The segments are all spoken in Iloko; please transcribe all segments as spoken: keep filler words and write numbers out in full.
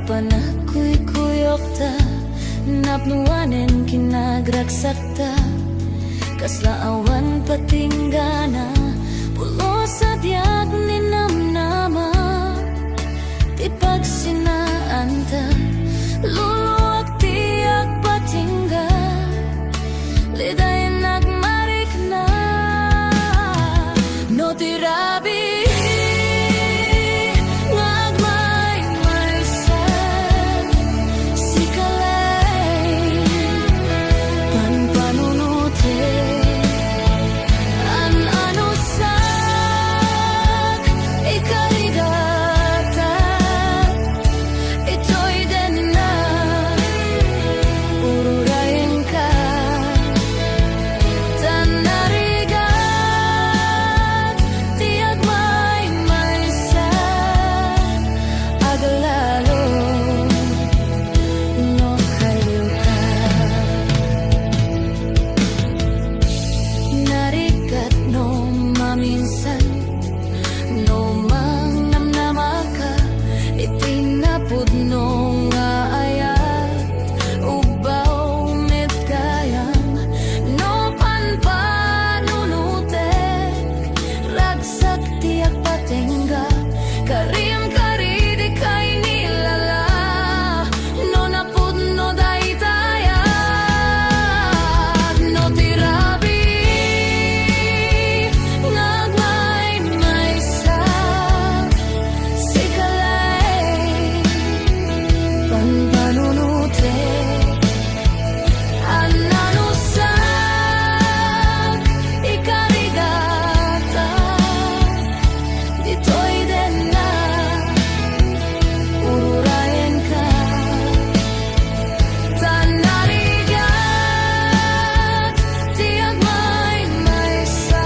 Panagkuykuyokta, napnoanen kinagragsakta, kasla awan patinggana, pulos a diak ninamnama. Ti pagsinaanta, luluak ti agpatingga, lidaynak marikna. No ti rabii nga agmaymaysa, sika laeng panpanunotek, an-anusak, ikarigatak, ditoy denna, ururayenka, ta narigat ti agmaymaysa, aglalo no kailiwka. Narigat no maminsan, no mangnamnamaka iti napudno nga ayat, ubbaw met gayam no panpanunotek, ragsak ti agpatingga, karim kari dikay nilala, no napudno daytayat. No ti rabii nga agmaymaysa, sika laeng panpanunotek, an-anusak, ikarigatak, ditoy denna, ururayenka, ta narigat ti agmaymaysa,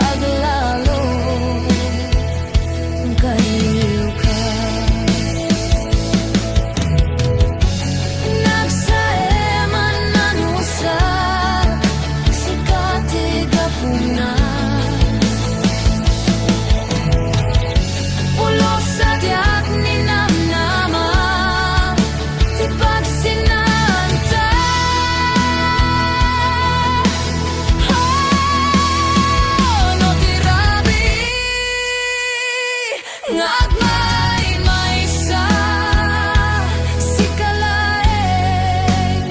aglalo kailiwka. Nagsaem a nanusa, sika ti gapuna. Pulos a diak ninamnama ti pagsinaanta. Oh, no ti rabii nga agmaymaysa, sika laeng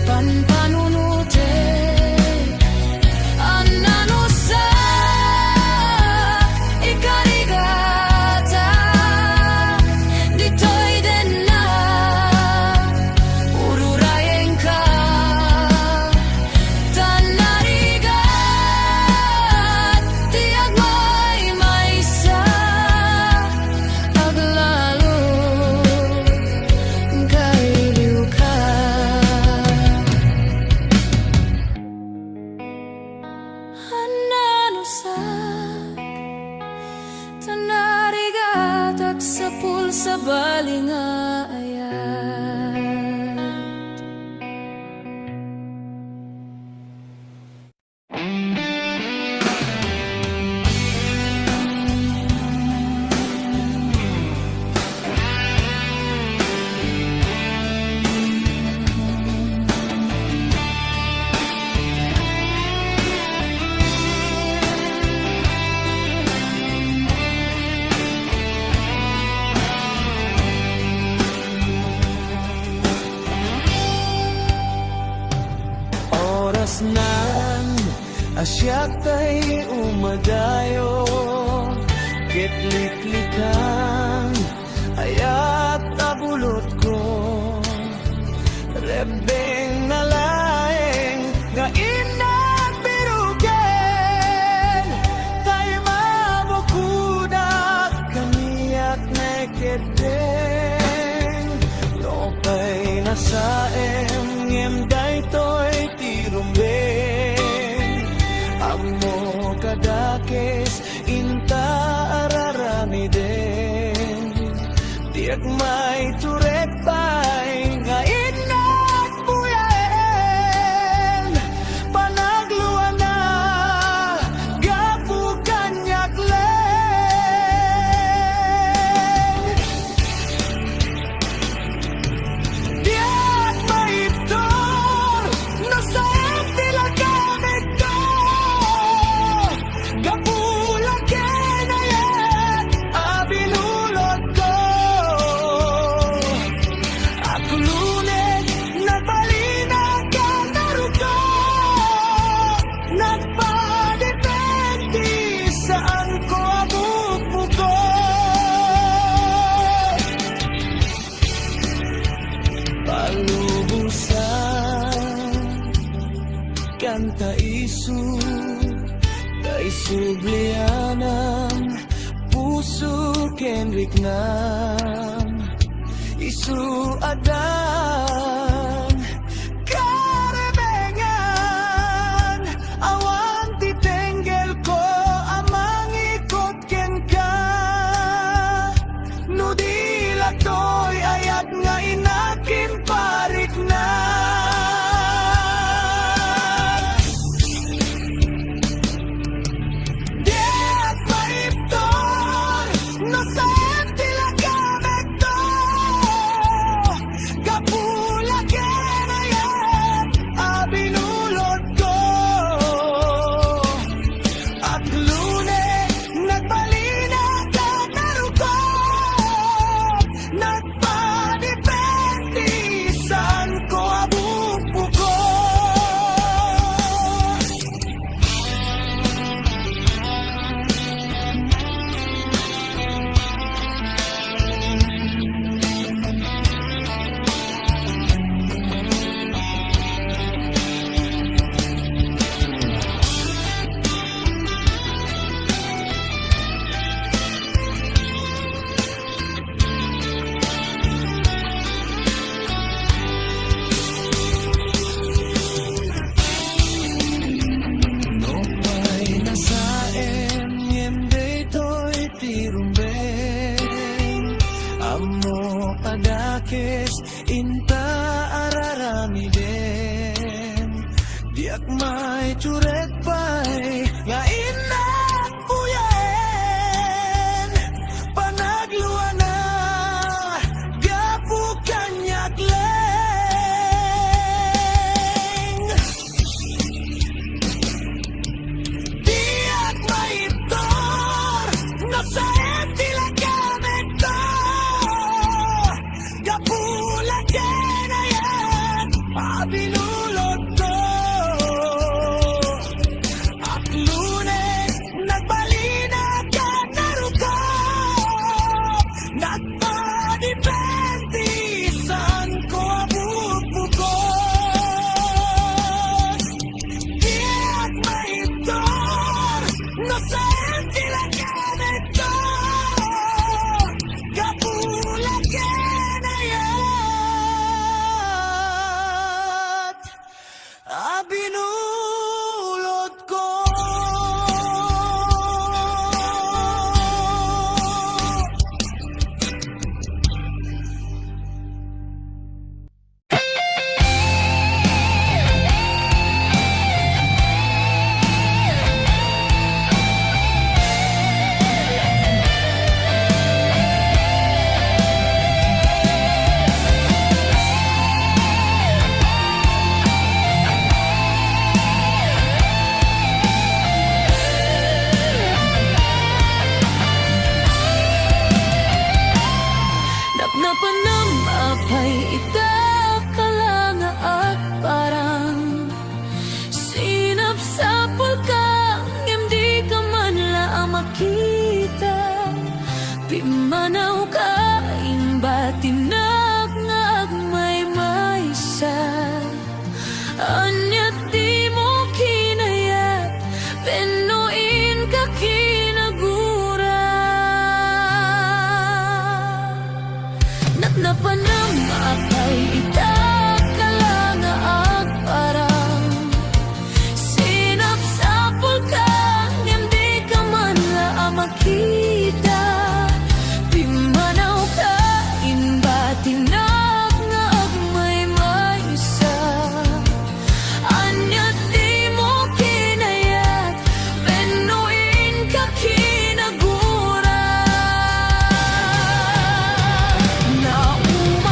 panpanunotek, an-anusak, ikarigatak, ditoy denna, ururayenka, ta narigat ti agmaymaysa, aglalo kailiwka. An-anusak, ta narigatak sapul sabali nga ayat. Orasnan a siak tay umadayo ket liklikan, ayat a bulotko. Rebbeng nalaeng nga innak birugen, tay mabukodak kaniak ne ketdeng. No pay nasaem ngem daytoy ti rumbeng, ammo kadakes inta a raramiden. Diak maiturek pay nga innak buyaen, panagluana gapu kaniak laeng. Biblia, pusok ken riknam, isu addan karebengan. Awan ti tenggelko a mangikot kenka. No di la toy ayat nga inakin parikna. Diak maiptor no saan ti la gamekto. Gapu la ken ayat a binulotko. Aglune, nagbalina, nagmarukop, nagpadipendisan ko a bukbukop. No pay nasaem ngem daytoy ti rumbeng, ammo a dakes inta araramiden. Diak maitured pay nga innak buyaen. Panagluana, gapu kaniak laeng. Diak maiptor no saan ti la gamekto. Gapu la ken ayat a binulotko. Aglune, nagbalina, nagmarukop, nagpadipendisan ko a bukbukop. Diak maiptor no saan ti la gamekto. Gapu la ken ayat a binulotko. Napnapanam apay ita, kala nga agparang. Sinapsapulka ngem dika man la a makita. Pimmanawka, imbatinak nga agmaymaysa. Ania ti dimo kinayat, wenno inka kinagura? Napnapanam apay ita, kala nga agparang. Sinapsapulka ngem dika man la a makita. Pimmanawka, imbatinak nga agmaymaysa. Ania ti dimo kinayat, wenno inka kinagura? Nauma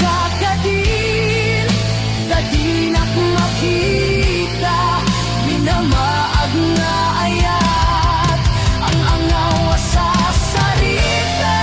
Kakadin, ta dinak makita, minamaag nga ayat, ang angaw a sasarita.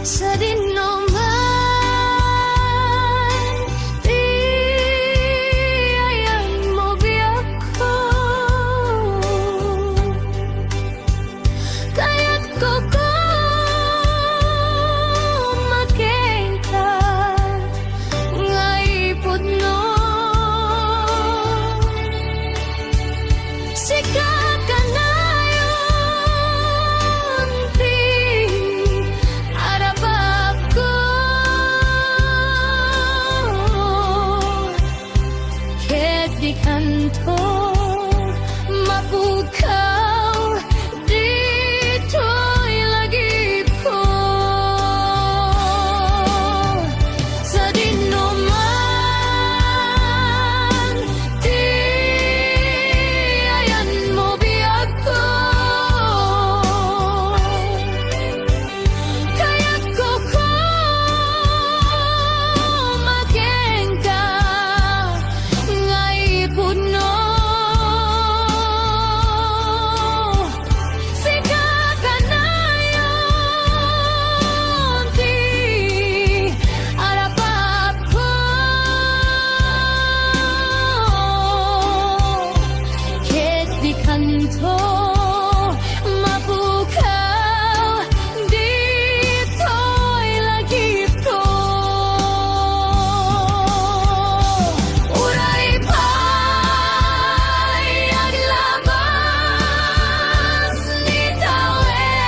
Sadino man ti ayanmo, biagko, kayatko koma kenka nga ipudno. Sika kanayon ti arabakko, ket dikanto mapukaw ditoy lagipko. Sadino man ti ayanmo, biagko, kayatko koma kenka nga ipudno. Sika kanayon ti arabakko, ket dikanto mapukaw ditoy lagipko. Uray pay aglabas ni tawen,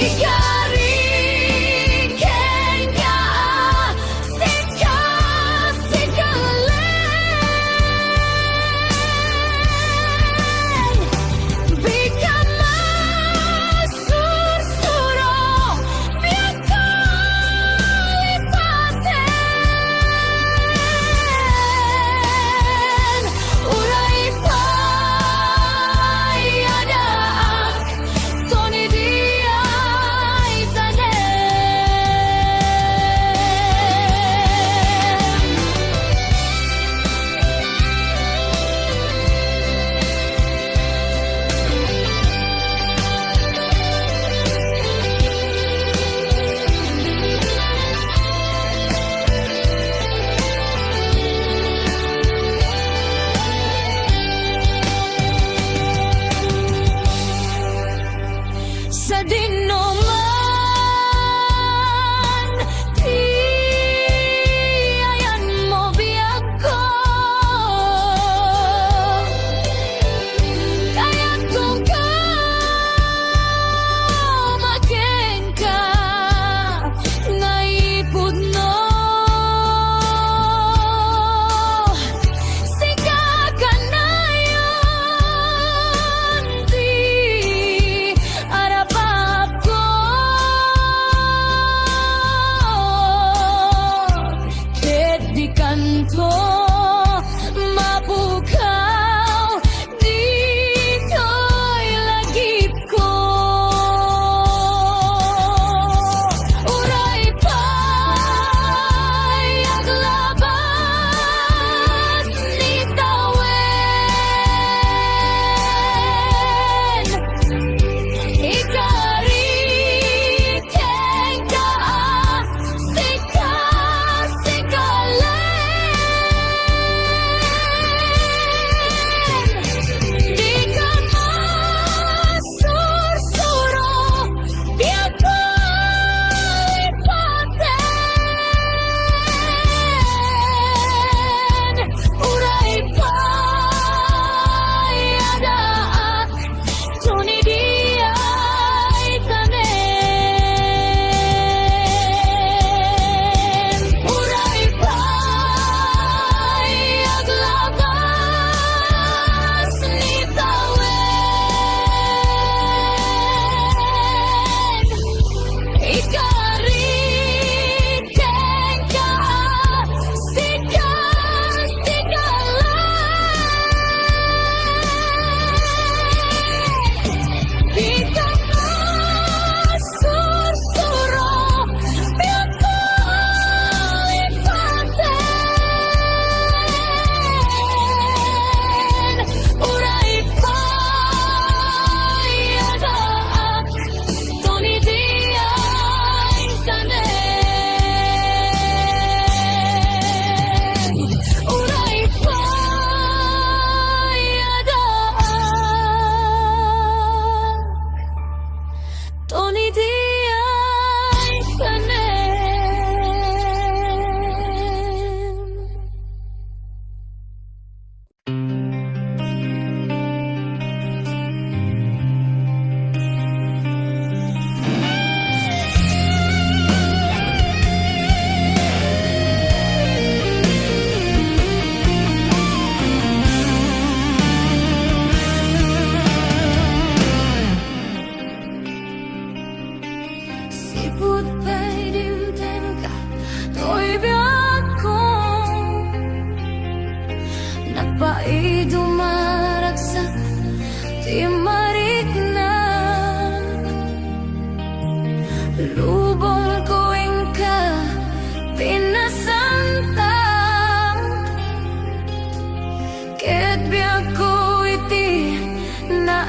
ikarik kenka a sika, sika laeng.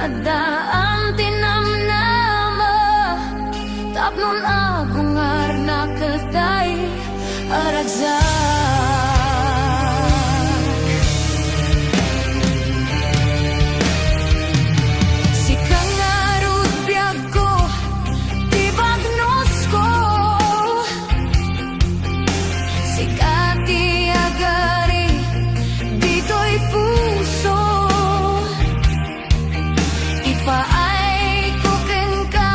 Addaan ti namnama, tapno agungarna ketdi a ragsak. Sika ngarud biagko, ti bagnosko. Sika ti agari ditoy puso. Ipaayko kenka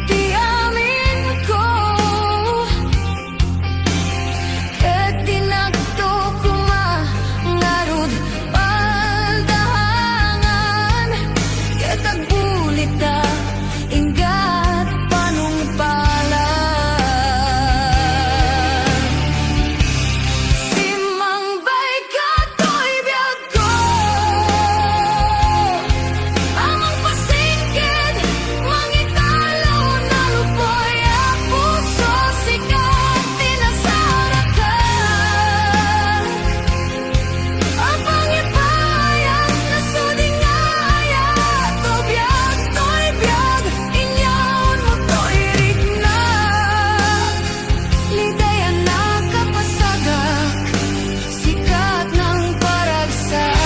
ti aminko. Ket dinakto koma ngarud paldaangan, ket agbulita inggat panungpalan. Simmangbayka toy biag ko, a mangpasingked, mangitalo, nalupoy a puso, sika ti nasarakan. A pangipayak, nasudingayat, toy biag, toy biag, inyaonmo toy riknak. Liday a nakapasagak, sikat nang paragsak.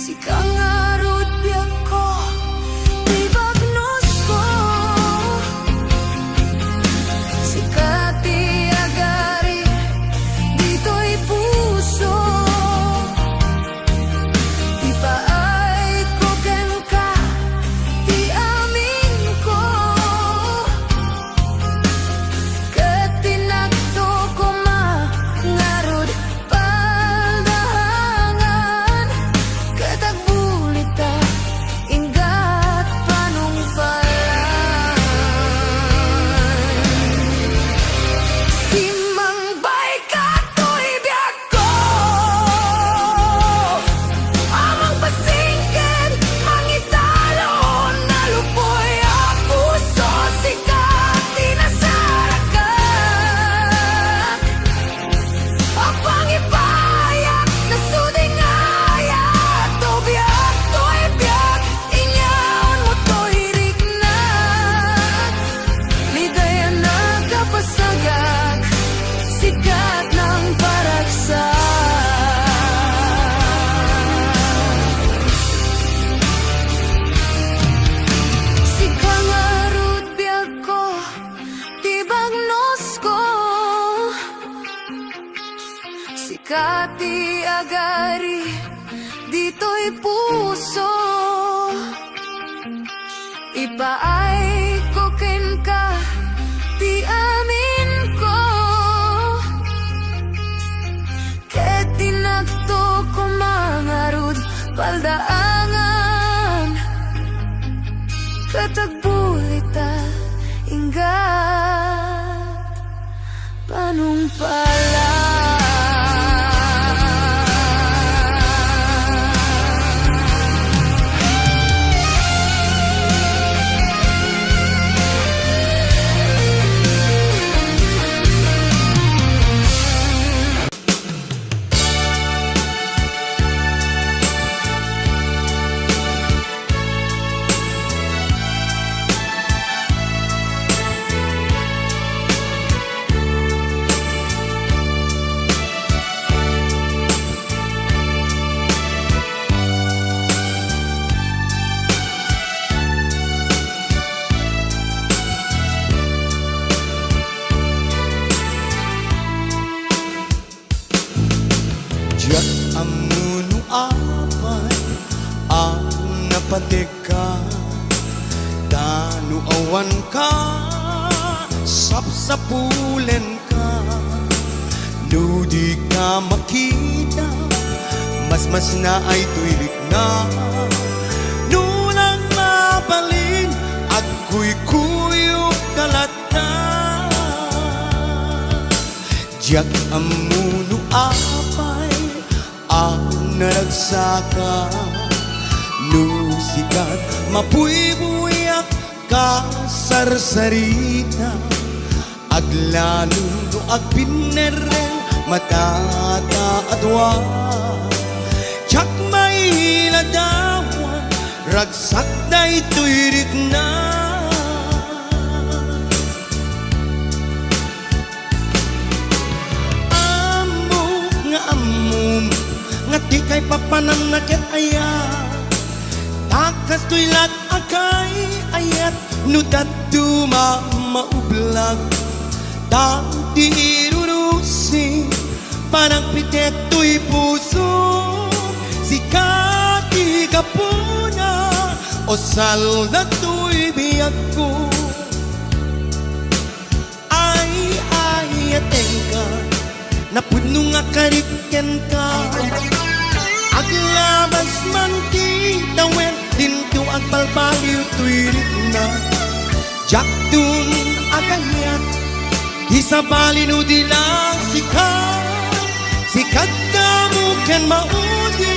Sika ngarud biagko, ti bagnosko. Sika ti agari ditoy puso. Ipaayko kenka ti aminko. Ket dinakto koma ngarud paldaangan, ket agbulita inggat panungpalan. Simmangbayka toy biag ko. Amang pasingked, mangitalo, nalupoy a puso, sika ti nasarakan. A pangipayak, nasudingayat, toy biag, toy biag, inyaonmo toy riknak. Liday a nakapasagak, sikat nang paragsak. Sika ngarud biagko, ti bagnosko. Sika ti agari ditoy puso. Ipaayko kenka ti aminko. Ket dinakto koma ngarud paldaangan, ket agbulita inggat panungpalan. Diak ammo no apay a napategka, ta no awanka, sapsapulenka. No dika makita, masmasnaay toy rikna. No lang mabalin, agkuykuyogka latta. Diak ammo no apay a naragsaka, no sikat mabuybuyak, kasarsarita. Aglalo no agpinnerreng, matataadwa. Diak mailadawan, ragsak daytoy rikna. Ammok nga ammom nga dikay papananna ket ayat. Ta kastoy laeng a kay-ayat no dadduma maublak. Ta ti irurusing panagpitek toy puso, sika ti gapuna, o salda toy biagko. Ay, ay, ayatengka, napudno nga karit kenka. Aglabas man ti tawen, dinto agbalbaliw toy rikna. Diakton agayat, isabali no di la sika. Sikadda mo ken maudi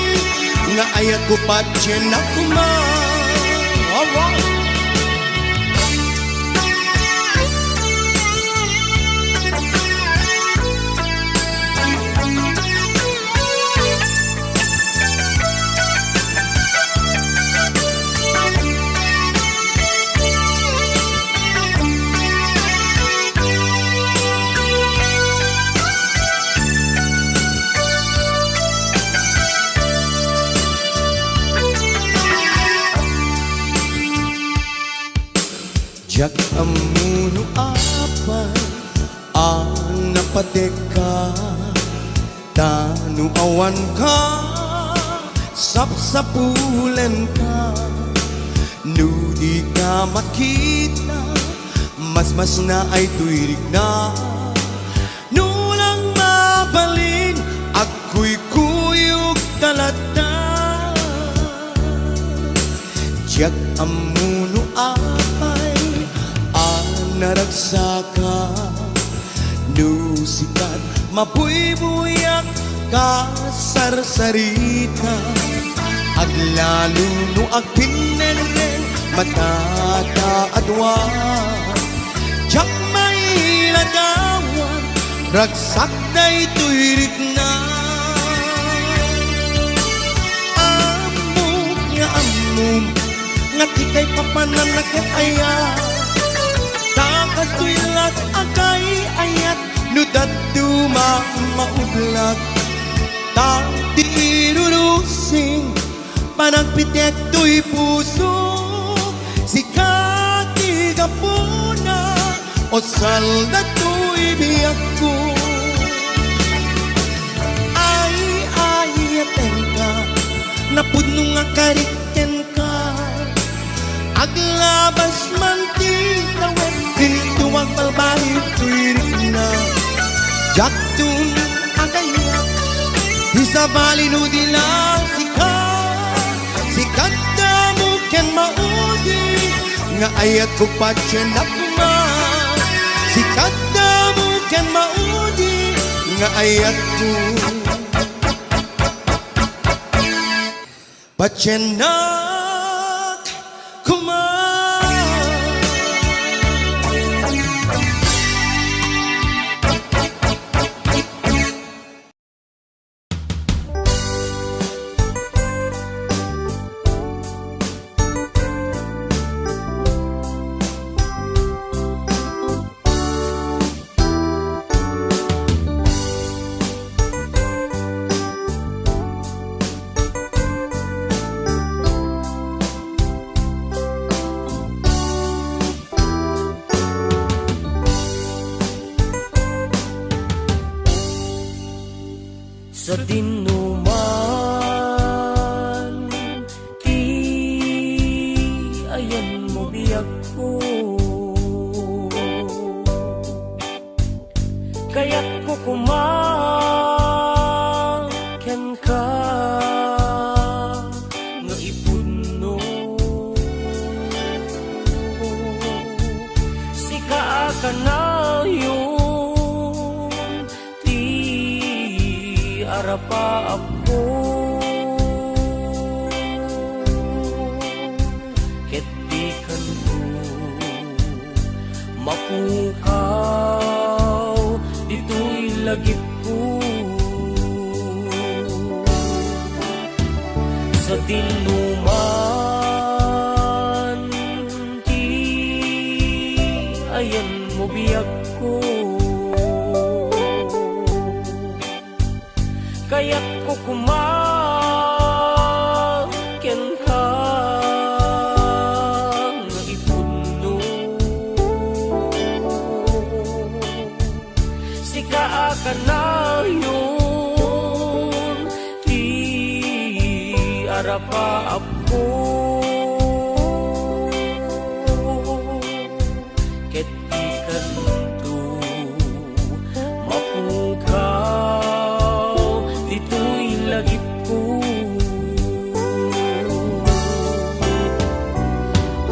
nga ayatko patien a koma. Alright. Diak ammo no apay a napatekka, ta no awanka, sapsapulenka. No dika makita, masmasnaay toy rikna. No lang mabalin, agkuykuyogka latta. Diak ammo no apay a naragsaka, no sikat mabuybuyak, kasarsarita. Aglalo no agpinnerreng, matataadwa. Diak mailadawan, ragsak daytoy rikna. Ammok nga ammom nga dikay papananna ket ayat. Ta kastoy laeng a kay-ayat no dadduma maublak. Ta ti irurusing panagpitek toy pusok, sika ti gapuna, o salda toy biagko. Ay, ay, ayatengka, napudno nga karit kenka. Aglabas man ti tawen, dinto agbalbaliw toy rikna. Diakton agayat, isabali no di la sika. Sikadda mo ken maudi nga ayatko patien a koma. Sikadda mo ken maudi nga ayatko patienak koma. Sadino man ti ayanmo, biagko. Kayatko koma kenka nga ipudno. Sika a kanayon ti arapaapko. Ket dikanto mapukaw ditoy lagipko. Sadinoman ti ayanmo biagko. Kayatko koma kenka nga ipudno. Sika a kanayon ti arapaapko. Ket dikanto mapukaw ditoy lagipko.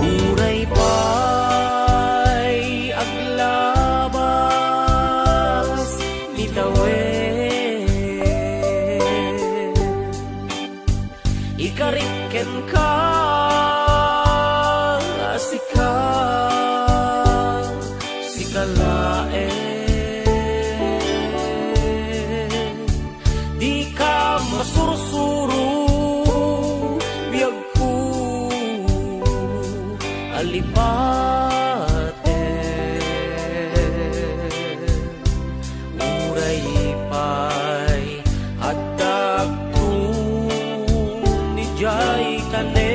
Uray pay aglabas ni tawen. Ikarik kenka a sika, sika laeng. Dika masursuro, biagko a lipaten. Uray pay adda agtun idiay tanem.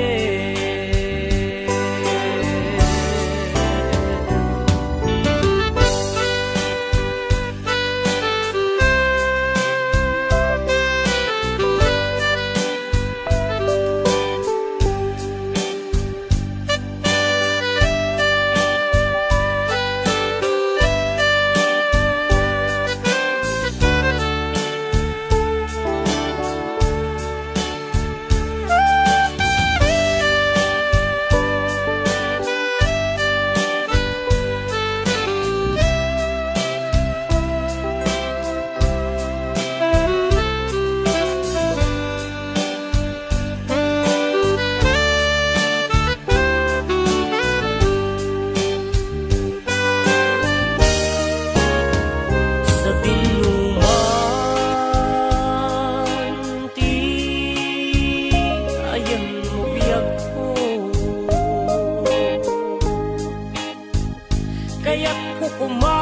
Sadinoman ti ayanmo biagko. Kayatko koma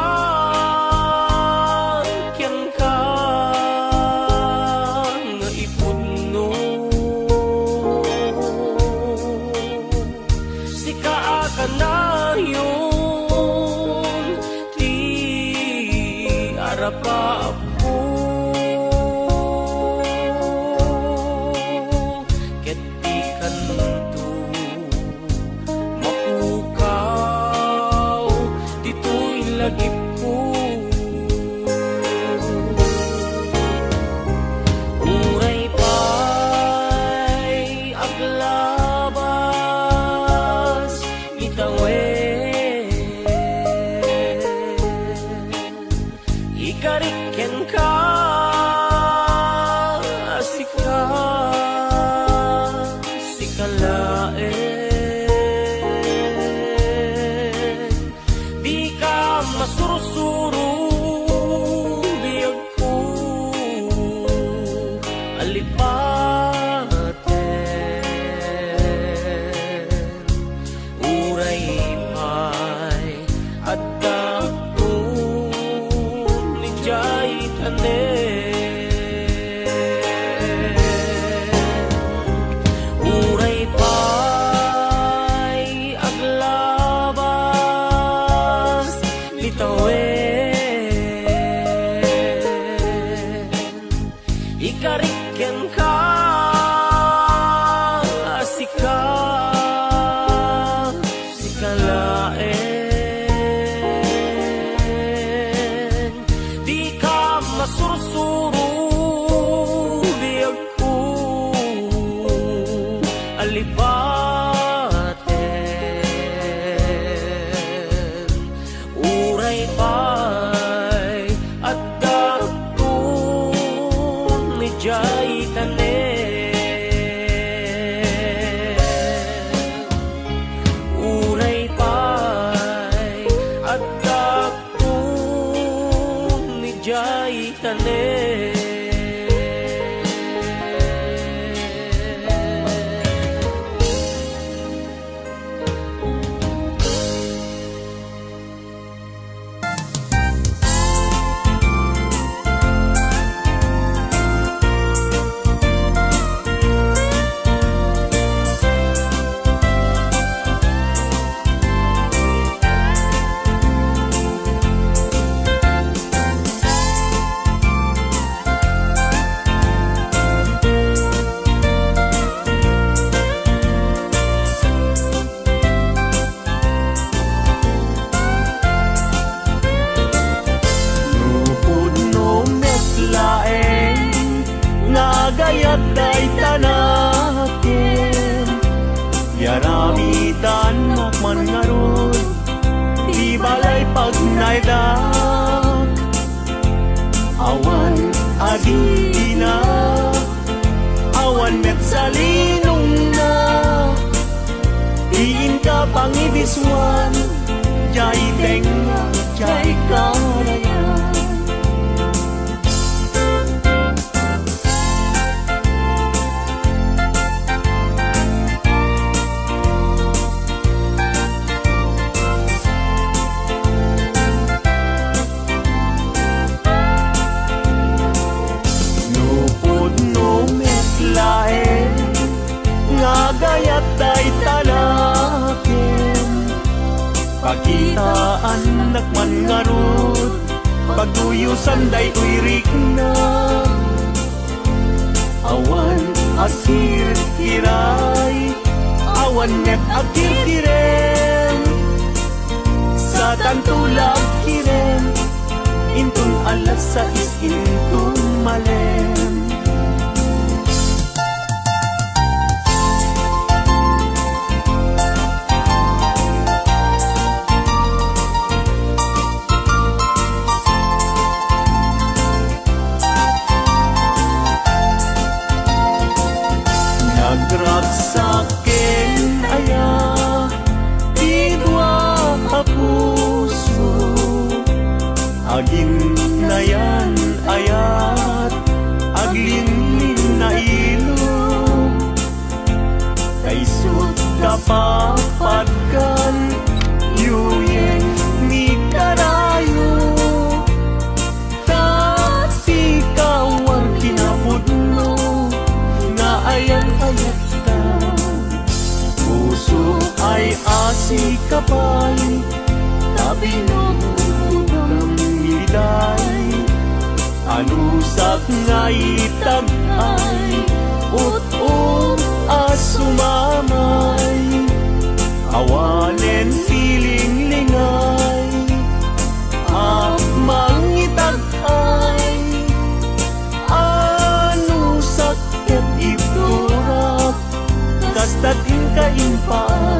kenka nga ipudno. Sika a kanayon ti arapaapko. Ket dikanto mapukaw ditoy lagipko. Uray pay aglabas ni tawen. Ikarik kenka a sika, sika laeng. Dika masursuro, biagko a lipaten. Uray pay adda agtun idiay tanem. Uray pay aglabas ni tawen. Ikarik kenka a sika, sika laeng. Di Suan, jay tengnga, jay karayan. No pudno met laeng nga agayat dayta laken, pakitaannak man ngarud, pagduyosan daytoy rikna. Awan a kirkiray, awan met a kirkirem. Satanto la agkirem, inton alas sais inton malem. Nagragsak ken aya ti dua a puso, aginnayan ayat, aglinlinnailog. Kaisut kapapadkan, yuyeng ni karayo. Ta ti kawar kinapudno nga ayan-ayatta. Puso ay asi ka pay, ta binugogam iliday. Anusak nga itag-ay, ut-ot a sumamay. Awanen ti linglingay a mangitag-ay. Anusak ket ibturak, kasta ti inka impaay.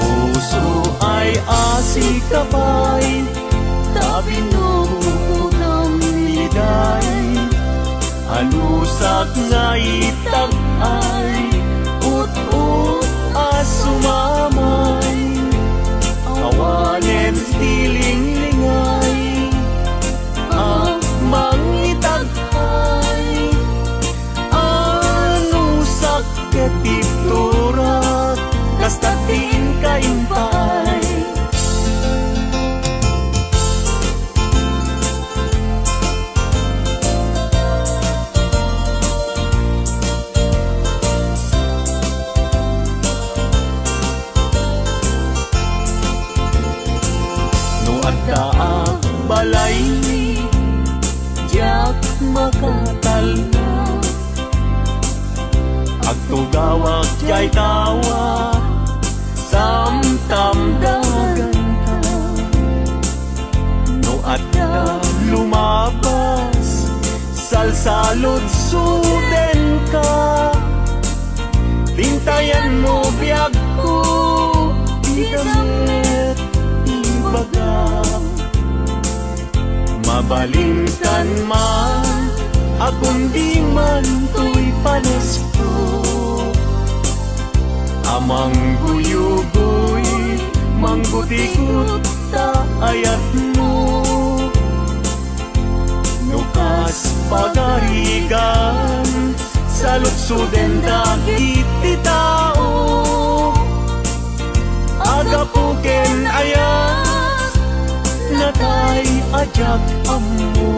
Puso ay asi ka pay, ta binugogam iliday. Anusak nga itag-ay, ut-ot a sumamay. Awanen ti linglingay a mangitag-ay. Anusak ket ibturak, kasta ti inka impaay. No addaak balaymi, diak makatalna. Agtugawak diay tawa, samtamdaganka. No adda lumabas, salsaludsodenka. Tintayanmo biagko, dika met ibaga. Mabalinkan man a kundi man toy panesko a mangguyugoy, manggutigot ta ayatmo. No kas pagarigan, saludsoden dagiti tao. Agapu ken ayat, natay a diak ammo.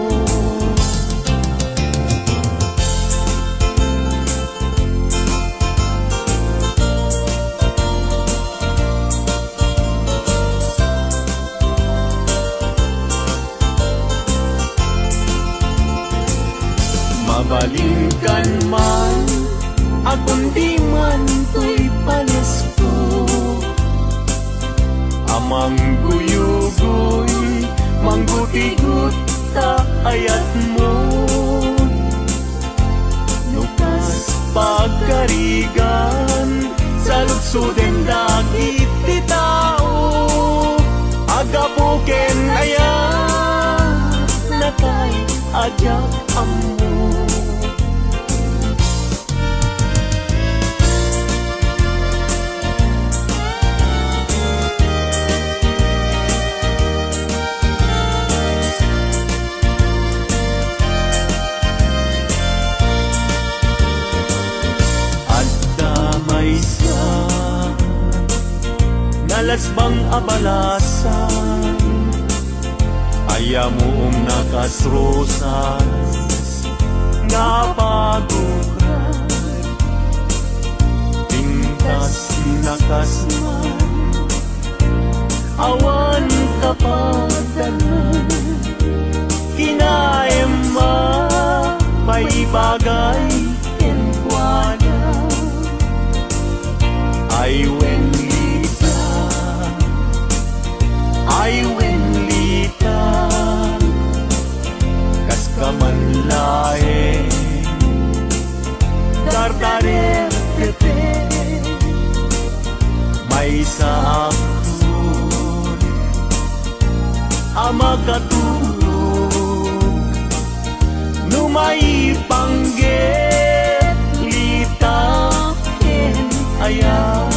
Mabalinkan man a kundi man toy panesko a mangguyugoy, manggutigot ta ayatmo. No kas pagarigan, Saludsoden dagiti tao, aggapu ken aya, natay a diak ammo. Adda maysa, nalasbang a balasan, ayamom nakas rosas, nga apagukra, pintas nakas man. Awan kapadanan, kinaem a maibagay kenkuana. Ay wen Lita, ay wen Lita, kas ka man laeng dardarer, Pepe. Maysa aktor a makaturog no maipanggep Lita ken aya.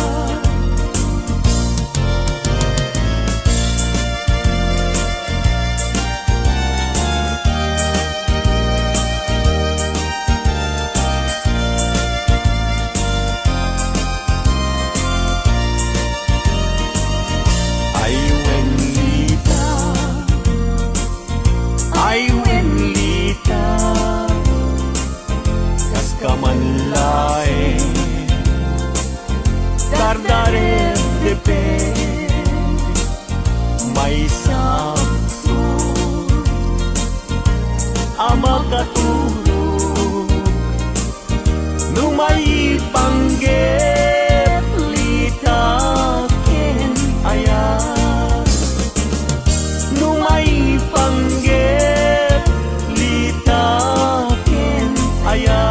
Ay wen Lita, ay wen Lita, kas ka man laeng dardarer, Pepe. Maysa a makaturog no maipanggep Lita ken aya. No maipanggep Lita ken aya.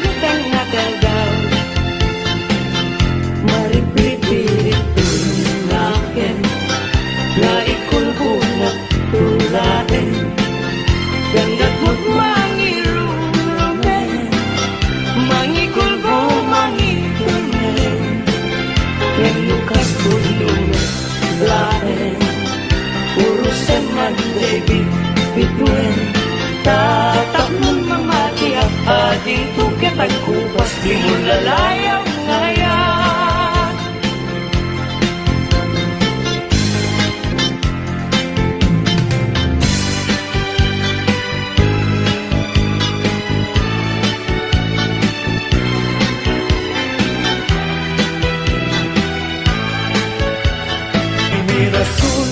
Natan nga taldaw, maripripiritun naken, nga ikulbona tulaen. Dandatmot mangirurumen, mangikulbo, mangiturmen, wenno kas pudno laeng. Urusen man dagiti bituen, ta tapno mamatiak, adinto ket agkupas, dimon lalayaw nga ayat. Mirasol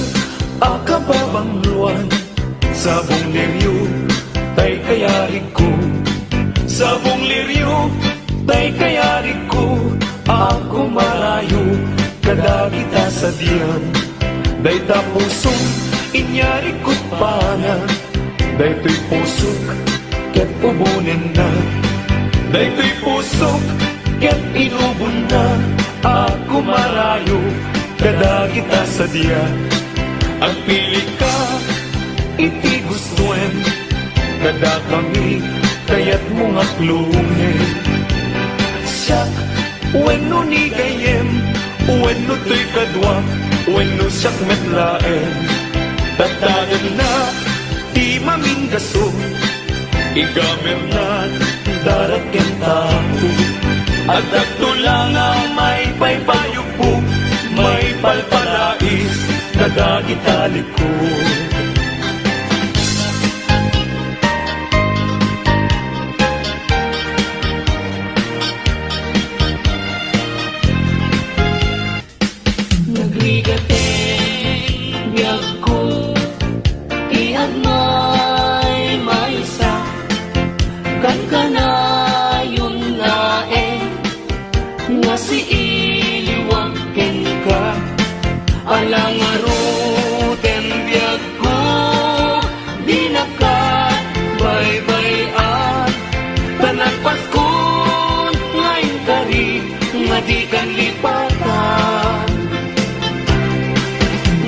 a kababangloan, sabong lirio tay kayarigko. Sabong lirio tay kayarigko, a gumarayo kadagita sadiam. Dayta pusom inyarigko pana, daytoy pusok ket ubonenna. Daytoy pusok ket inubonna a gumarayo kadagita sadia. Agpilika iti gustoem, kadakami kayatmo nga klongen. Siak wenno ni gayyem, wenno toy kaduak, wenno siak met laeng. Tattagenna ti mamingasut, igamerna darak ken tapo. Addakto la nga maipaypayogpo, maipalpalais kadagita likut. Nagrigat ti biagko, ti agmaymaysa, kankanayon laeng nga siiliwak kenka. Ala ngaruden biagko, dinaka baybay-an, ta nagpaskon nga inkari nga dikan lipatan.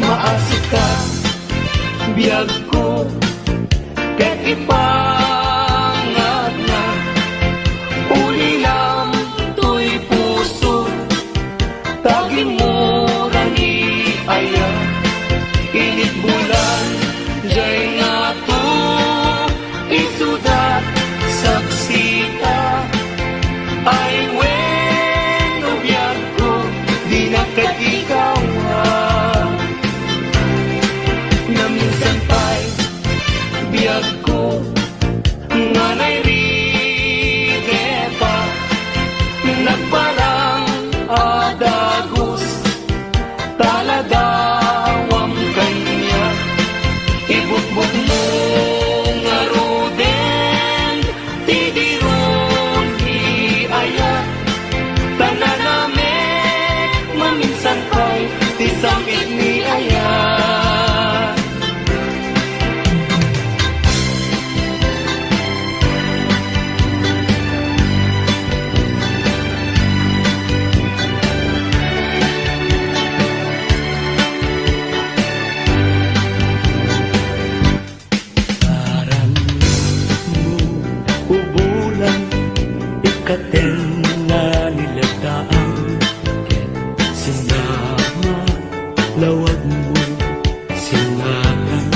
Maasitka, biagko, ket ipangatna, ulilam toy puso, ta gimmura ni aya. Init bulan, jay ngato, isuda, saksita. Ay wenno biagko, dinak ikaw. Naminsan pay, biagko, nga nairiketa, nagparang a dagus, ta ladawam kaniak. Ibutbutmo ngaruden ti diron ni aya, ta nanamek maminsan pay ti sam-it ni aya. Aramidmo, ubulan, ikkaten nga nilegdaan, ket sinama lawagmo, sinakam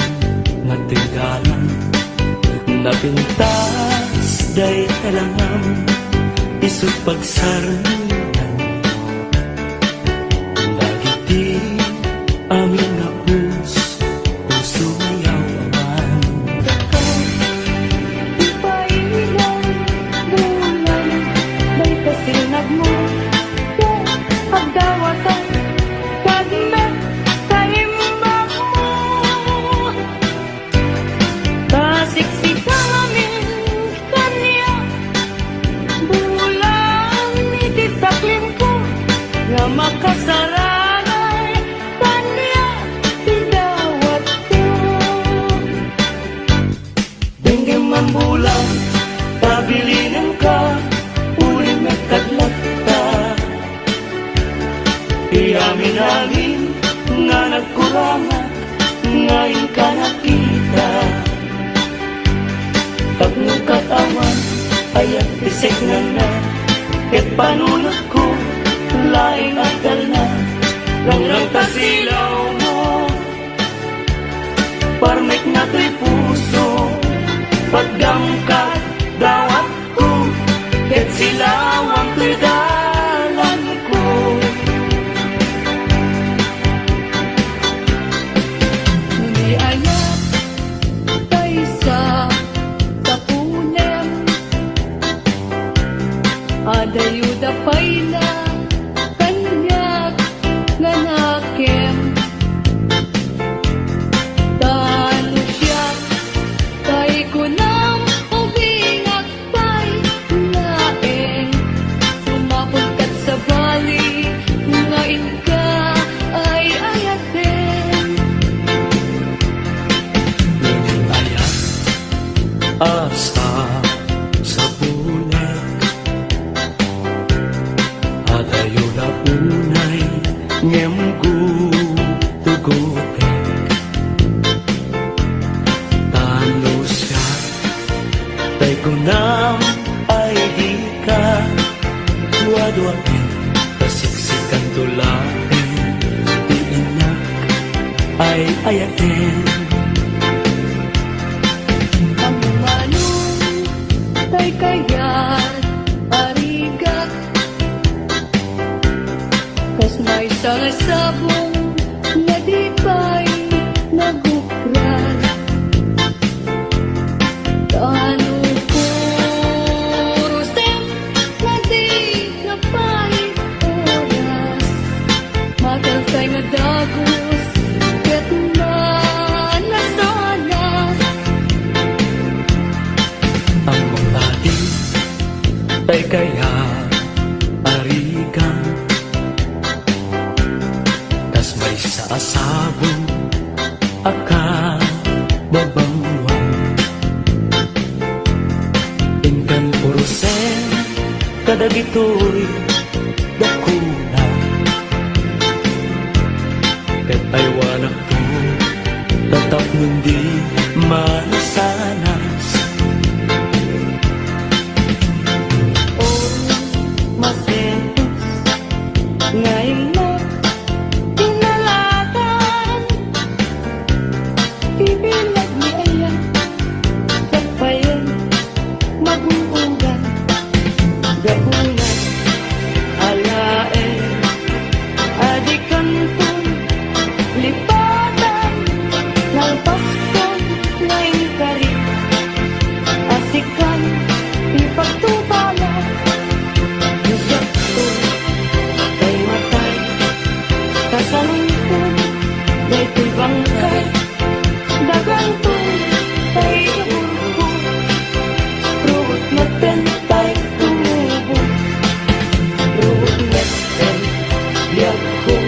nga tegdalan. Napintas dayta langam, isu pagsarmitan dagiti amin nga pus-, puso nga yaw-awan. Dakay, ipailan, bulan, dayta sinagmo, ket agdawatan, kadmet, kaimbagmo. Ta siksika ngamin kaniak, bulan iti taklimko nga makasaranay kaniak ti dawatko. Denggem man bulan, ta bilinenka, Nagkurangan nga inka nakita. Tapno kat awan ayat ti seknana, ket panunotko laeng adalna. Langlangta silawmo, parmekna toy puso, pagdamka dawatko, ket silawam toy dalanko. Ni ayat tay sa tapunem, adayo da pay la kaniak nga nakem. Tano siak, tay kunam, ubingak pay laeng. Sumapul kat sabali nga inka ay ayaten. Ayat a sa sapunek, adayo la unay ngem gutugotek. Tano siak, tay kunam ay dika duaduaen, kasiksikanto laeng ti innak ay ayaten. Ammomano tay kayat a rigak, kas maysa nga sabong nga di pay nagukran. Tano purosem nga di ka pay oras, matalkay nga dagus ket manasanas. Ammom padi tay kayat a rigak, kas maysa a sabong a kababanguan. Inkan purosem kadagitoy dakuna, ket aywanakto tapno di manasanas. O, masentos nga innak ti nalatan. Ibilad ni aya, ket payen maguugan. Gapuna alaen a dikanton lipatan, nalpaskon nga inkari a sikan ipagtubala. Siakto tay matay, kasalunton daytoy bangkay. Daganto tay iburko, ruot metten tay tumubo. Ruot metten biagko,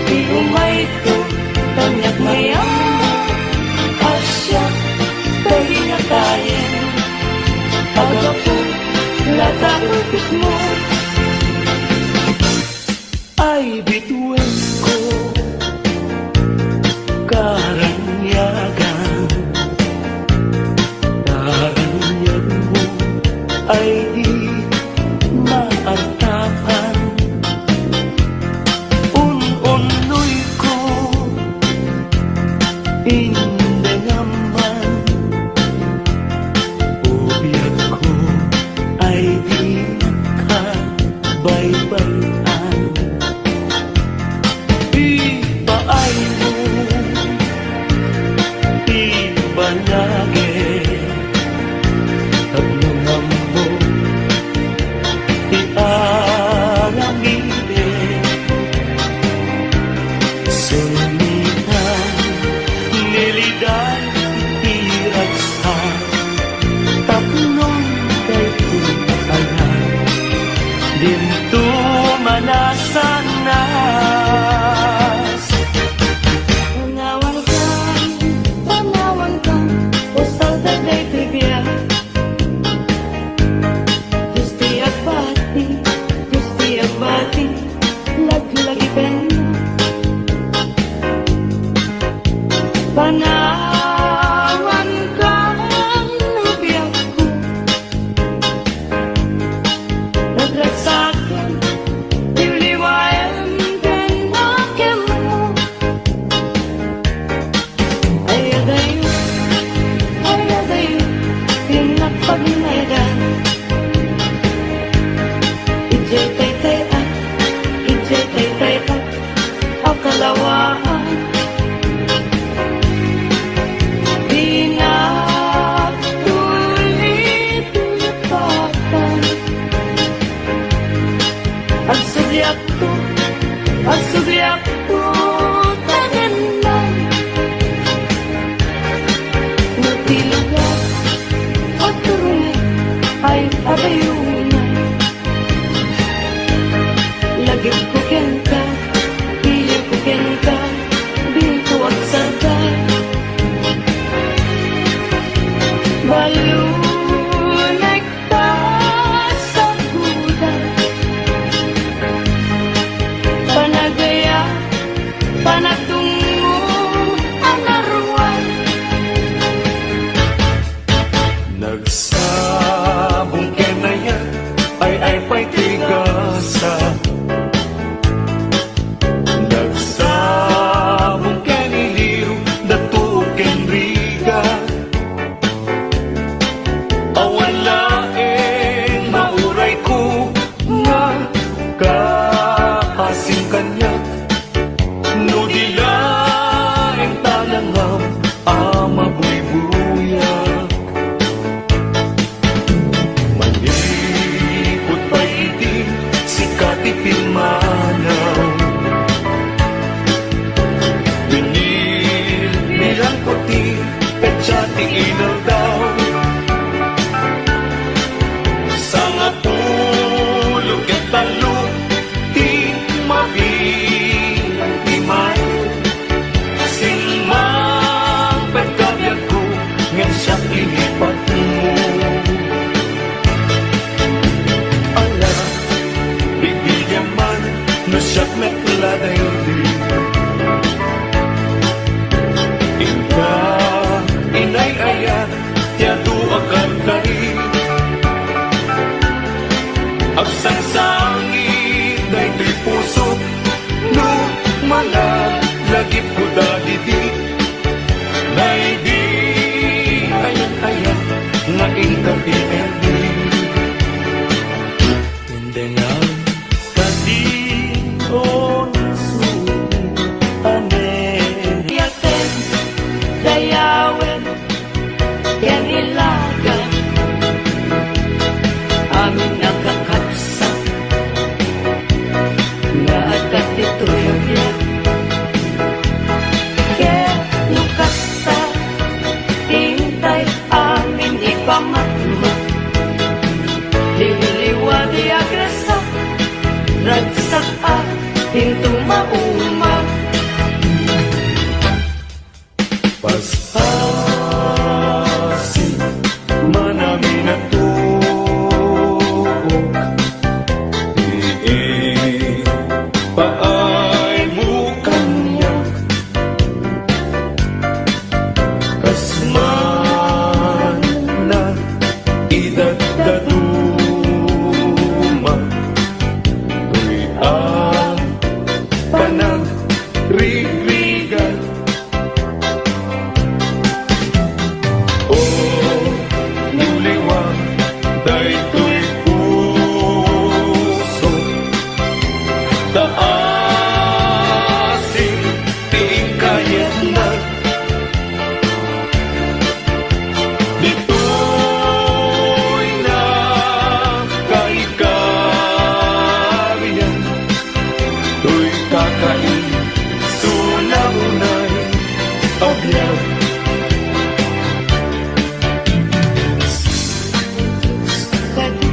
ti umayto, kaniak mayammo a siak tay inatayen. Aggapu la ta ulpitmo. Ay bituenko, karaniagan, karaniagmo ay di maartapan. Un-unnoyko, indengam man, o biagko ay di ka baybay-an. Ipaaymo ti banagek tapno ammok ti aramidek. Sunitan, nilidan ti ragsak. Tapno daytoy a dinto manasanas. Panawankan, panawankan, usal ta daytoy biag. Dios ti agbati, Dios ti agbati, laglagipenna. Agsubliakto, agsubliakto, tanan lang. No ti lugar, agturungan, ay, adayo na. Lagipko kenka, pilirko kenka, binto agsarta. Balunay ta saguda. Panagaya, panagdungngo a naruar. Nagsabong ken ayat, ay-ay pay ti gasat. Nagsabong ken iliw, dato ken rigat. Awan laeng maurayko nga kaasim kaniak, no di laeng talangam a mabuybuyak. Manipud pay idi sika ti pimmanaw, binilbilanko ti petsa ti inaldaw. Sangapulo ket tallo ti mabilang ti Mayo. Simmangpet ti biagko, ngem siak inipatmo. Ala, bibidiam man no siak met la daydi. Inka, inay-ayat, ti adu a karkari. Agsangsangi daytoy pusok no manang lagipko dagiti. Daydi ayan-ayan nga inka ti erdi. Indengaw, kadi, o, nasuli, amen. Yaten, dayawen, ken ilaga, amin a kakabsat, nga adda ditoy a biag. Ket no kasta, intay amin ipamatmak. Liwliwa ti agrasa, ragsak a, into mauma. Paspasi, manaminatuok, diin paaymo kaniak. Kas mana idaddaduma, toy a panagrigrigak. O, no liwa daytoy puso, ta asim ti inkayatna. Ditoy nakaikarian, toy kakaisuna unay a biag. Kadi,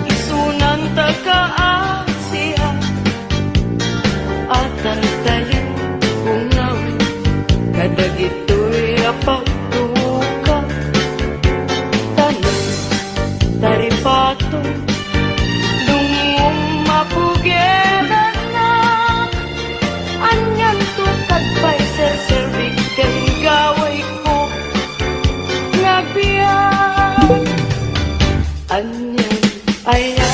isunanta ka a siak, a tantayan, ungaw, kadagitoy a pagtuka. Tanem, taripato, dungngom a pugeranak. Anianto kad pay serserbik ken gawayko nga agbiag? Anian aya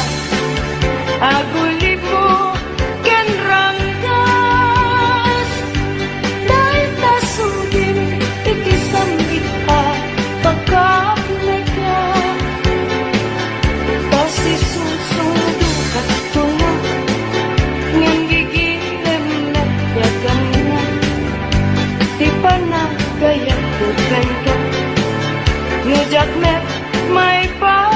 agulibmo ken ranggas? Dayta sudin iti sangit a pagkapneka. Pasisusudo kastoy, ngem gigirem met ti agamna. Ti panagayatko kenka, no diak met maipapa.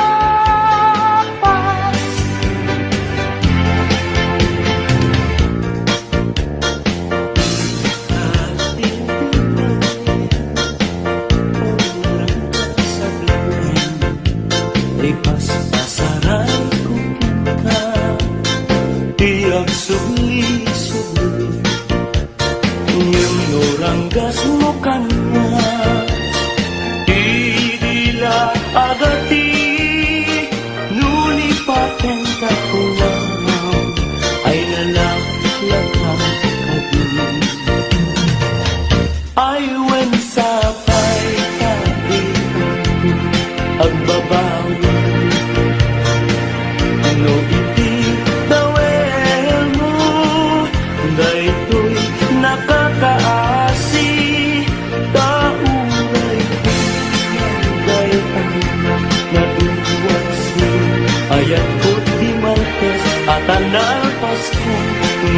Ayatko ti Martes a ta nalpasko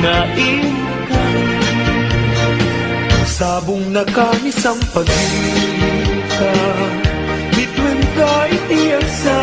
nga inkari. Sabong na kami sampagita, bituen ka iti agsa.